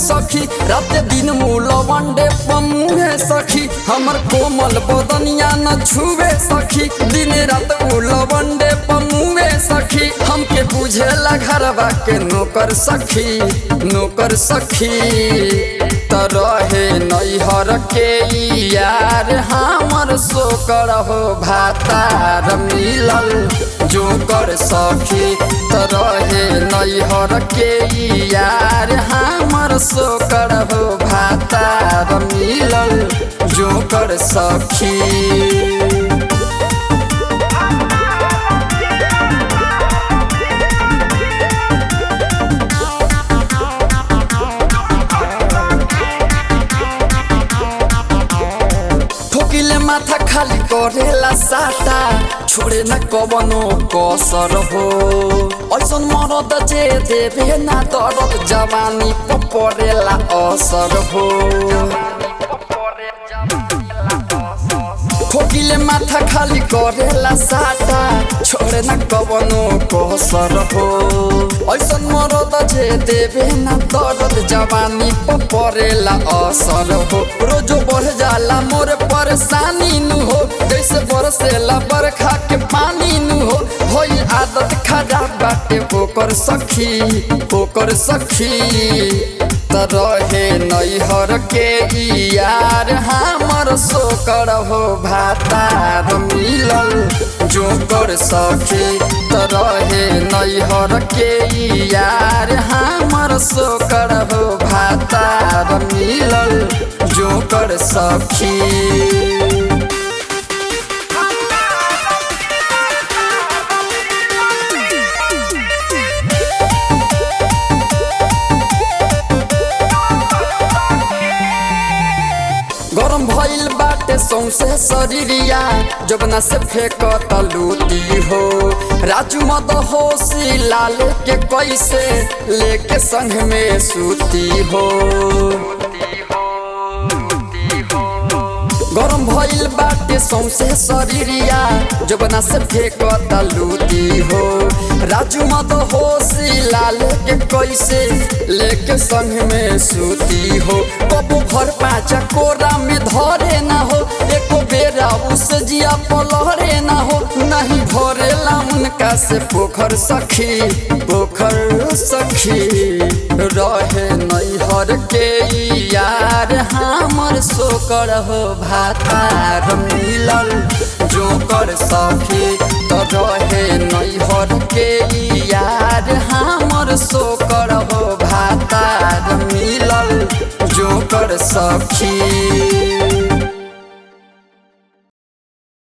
सखी, रात दिन मुलवंडे पमुहे सखी। हमर कोमल बदनिया न छुवे सखी, दिन रात उलवंडे पमुहे सखी। हमके बुझेला घरवा के नौकर सखी, नौकर सखी। त रहे नैहर के यार हमर सोकर हो भातार मिलल जोकर सखी। त रहे नैहर के यार हमर सोकर हो भातार मिलल जोकर सखी। ठोकिले माथा खाली करेला साटा, छोड़े न कवनो कसर हो। ऐसन मरद जे देवे ना दरद, जवानी परेला असर हो। ठोकिले माथा खाली करेला साटा, छोड़े न कवनो कसर हो। ऐसन मरद जे देवे ना दरद, जवानी परेला असर हो। रोजो बढ़ जाला मोर परेशानी नु हो, जैसे बरसेला बरखा के पानी नु हो। भइल आदत खराब बाटे ओकर सखी, ओकर सखी। त रहे नैहर के यार हमर सोकर हो भातार मिलल जोकर सखी। त रहे नैहर के यार हमर सोकर हो भातार मिलल जोकर सखी। गरम भइल बाटे सौंसे शरीरिया, जबना से फेंकत लूटी हो। राजू मद होशी लाल के कैसे लेके संग में सूती हो। गरम भइल बाटे सौंसे शरीरिया, जबना से फेंकत लूटी हो। राजू मद होशी लाल के कैसे लेके संग में सूती हो। कबो भर पाचा कोरा में धरे ना हो, एको बेरा उस जिया पलहरे ना हो। नहीं भरेला उनका से पोखर सखी, पोखर सखी। रहे नैहर के यार हमर सोकर हो भातार मिलल जोकर सखी। त रहे नैहर के यार हमर सोकर हो भातार मिलल जोकर सखी।